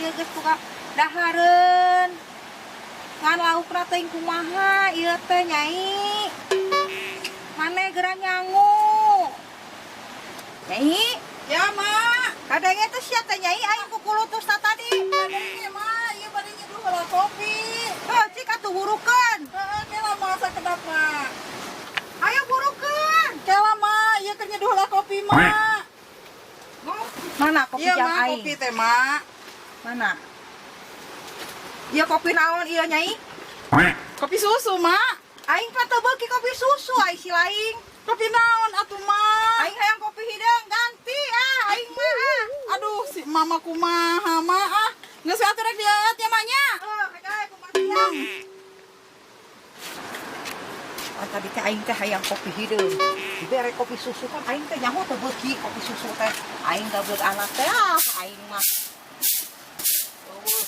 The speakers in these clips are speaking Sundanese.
Ieu geus tukang dahareun. Ngan laukna teh kumaha ieu teh, Nyai? Maneh geura nyangu. Nyai, Ya, Mak. Kadenge teh sia teh, Nyai, aing kukulutus ta tadi. Kadenge, Mak, ieu bade nyeduh heula kopi. Heuh, cik atuh burukeun. Heeh, kela masa kedap, Mak. Ayo burukeun. Kela, Mak, ieu keur nyeduh heula kopi, Mak. Mana kopi Iya, jang Mak, aing? Kopi teh, Mak. Mana? Ieu kopi naon ieu, Nyai? Kopi susu, Mak. Aing mah teu beuki kopi susu, aing si laing. Kopi naon atuh, Mak? Aing hayang kopi hideung ganti ah aing mah ah. Aduh, si mama kumaha, Mak, ah. Geus we atuh rek dieueut ya, Mak, nya. Heuh, rek kumaha siang. Ah, tadi teh aing teh hayang kopi hideung. Dibere kopi susu kan aing teh nyaho teu beuki kopi susu teh. Aing gablek anak teh ah aing mah. Eueuh,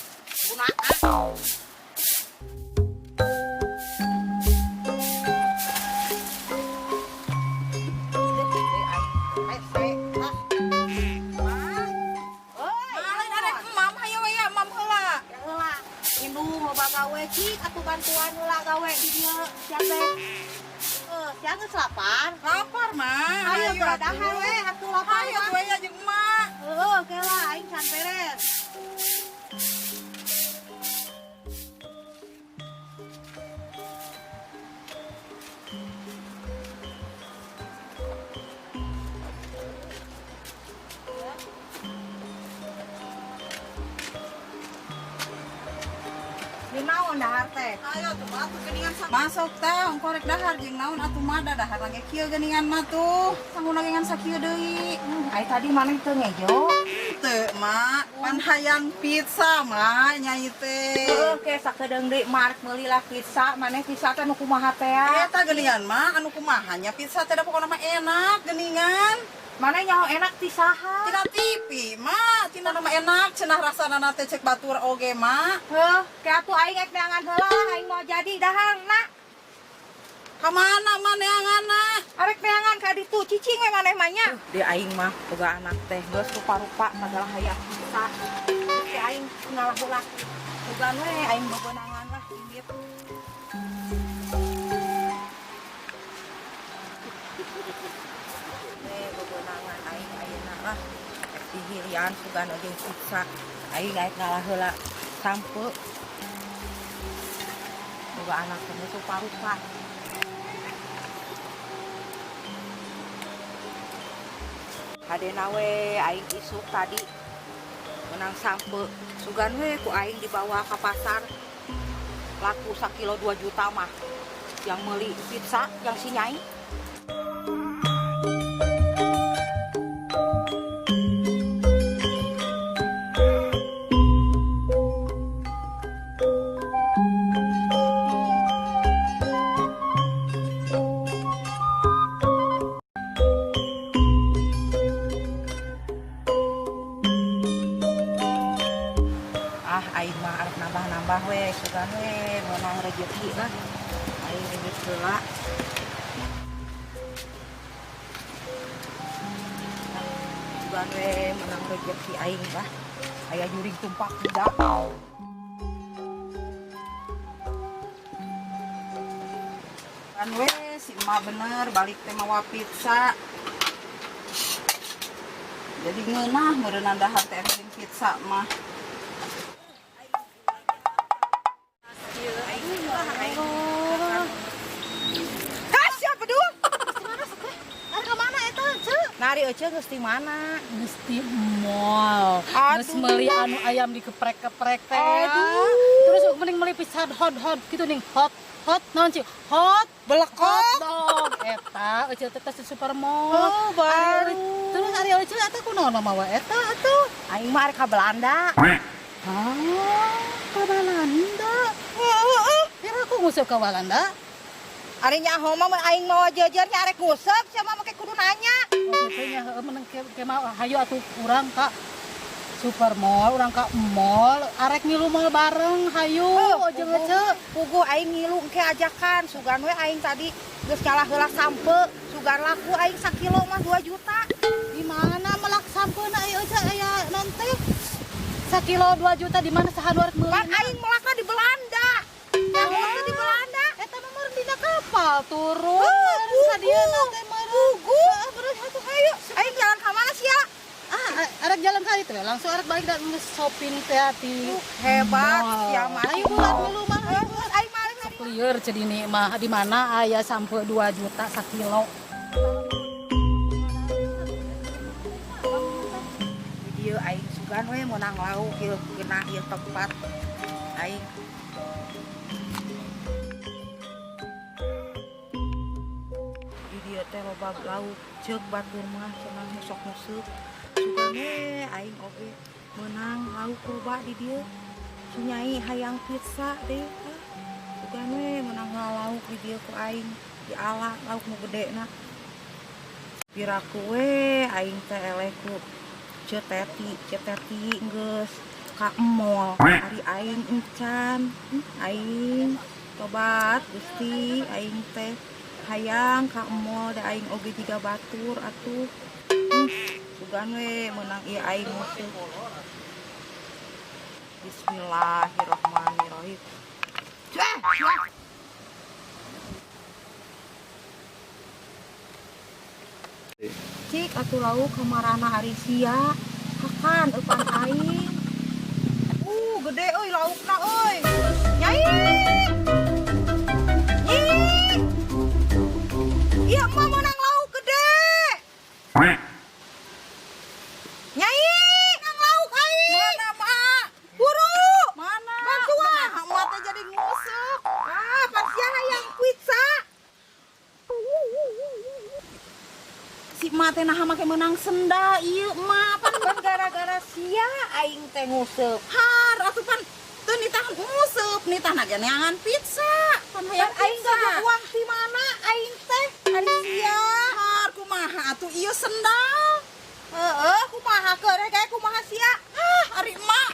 guna ah. Hese, ah. Mak, Euy, Mak, lain arek emam, hayo we ya emam heula. Ya heula. Indung loba gawe, cik atuh bantuan heula gawe di dieu sia teh. Heuh, sia geus lapar? Lapar, Mak. Ayo geura atuh. Dahar we atuh lapar Hayo mah. atuh we ya jeung emak. Heuh, kela aing can beres. Di naon dahar teh? Ayo tuh atuh geuningan masuk teh ongko rek dahar jeung naon atuh mah da dahar lagi kieu geuningan mah tuh. Sangguna ge ngan sakieu deui. Ai tadi maneh teu ngejo? Teu, Mak, pan hayang pizza, Mak, nyai teh. Heuh, ke sakedeung deui mark meuli lah pizza, maneh pizza teh nu kumaha teh? Eta geuningan mah anu kumaha nya pizza teh da pokona mah enak geuningan. Maneh nyaho enak ti saha? Tina TV, Mak, tina nama enak cenah rasana teh cek batur oge, Mak. Heuh, ke atuh aing ek neangan heula, aing mau jadi dahar na. Ka mana mah neanganna? Arek neangan ka ditu, cicing we maneh mah nya. Di aing mah boga anak teh geus rupa-rupa sagala hayang pizza. Di aing ngalah heula. Sugan we aing bebenangan lah indit. Bebenangan aing ayeuna lah. Rek dihilian sugan jeung pizza. Aing aek ngalah heula sampeu. Boga anak teh geus rupa-rupa. Hadena we aing isuk tadi menang sampeu. Sugan we ku aing dibawa ke pasar. Laku sakilo 2 juta mah. Yang meuli pizza yang si Nyai. Ah, aing mah arek nambah-nambah we, sugan we meunang rezeki lah. Aing indit heula. Sugan we meunang rezeki aing lah. Aya jurig tumpak kuda. Kan we si emak bener balik teh mawa pizza. Jadi ngeunah meureunna dahar teh jeung pizza mah. Hah, siapa dulu? Ka mana eta, Ceu? Nari euceu geus di mana? Geus di mall. Geus Aduh. meuli anu ayam dikeprek-keprek teh. Aduh. Terus mending meuli pizza hot hot gitu nih. Hot hot naon sih? Hot Belekot. hot dog. Eta euceu teh tos di supermall. Oh, baru. Terus ari euceu eta kunaon mawa eta atuh? Aing mah arek ka Belanda. Ah, ka Belanda. Heeh. Kira aku nguseup ka Walanda. Ari nyaho mah mun aing mawa jejernya arek nguseup sia mah make kudu nanya. Oh, gitu nya heueuh meneng ke mah hayu atuh urang ka supermall, urang ka mall, arek ngilu mall bareng hayu jeung ece. Puguh aing ngilu engke ajakan sugan we aing tadi geus nyalah heula sampeu, sugan laku aing sakilo mah 2 juta. Di mana melak sampeuna aya ece aya non teh? Sakilo 2 juta di mana saha nu arek meuli? Pan aing melakna di Belanda. Yang teh di Belanda. Eta mah meureun dina kapal turun. Heuh, Meureun sadieuna puguh. teh meureun. Puguh. Heeh, meureun atuh hayu. Aing jalan ka mana sia? Ah, arek jalan ka itu we. Langsung arek balik da geus shopping teh ti. Hebat Mall. sia mah. Ayo bulat milu mah. Hayu. Geus aing maling Sok lieur cedini mah di mana aya sampe 2 juta sakilo. Di dieu aing sugan we meunang lauk ieu geunah ieu tempat aing. Di dieu teh loba lauk ceuk batur mah cenah nu sok nguseup. Sugan we aing oge meunang lauk loba di dieu. Sunyai hayang pizza deh. Ah, sugan we meunang lauk di dieu ku aing diala lauk nu gedena. Piraku we aing teh eleh ku Ceu Teti, Ceu Teti geus ka mall. Ari aing encan, aing tobat Gusti aing teh hayang ka mall da aing oge jiga batur atuh. Sugan we meunang ieu aing nguseup. Bismillahirrahmanirrahim. Cueh, cueh. Cik atuh lauk kamarana ari sia. Hakan eupan aing. Gede euy laukna euy. Nyai. Nyi. Ieu mah meunang lauk gede. Nyai, meunang lauk aing. Mana, Mak? Buru. Mana? Bantuan. Nah, emak teh jadi nguseup. Ah, pan sia hayang pizza. Si emak teh naha make meunang senda ieu emak pan Pan gara-gara sia aing teh nguseup. har atuh pan teu nitah nguseup nitah na ge neangan pizza pan hayang Pan aing pizza. gagal uang ti mana aing teh ari sia. Har kumaha atuh ieu sendal. Heeh, kumaha keur kae kumaha sia? Ah, ari emak.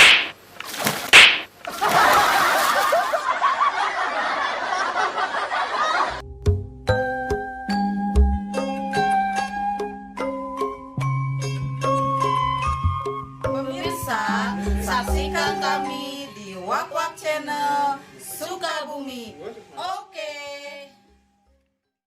Pemirsa, saksikan kami di Wak Wak Channel Sukabumi. Oke.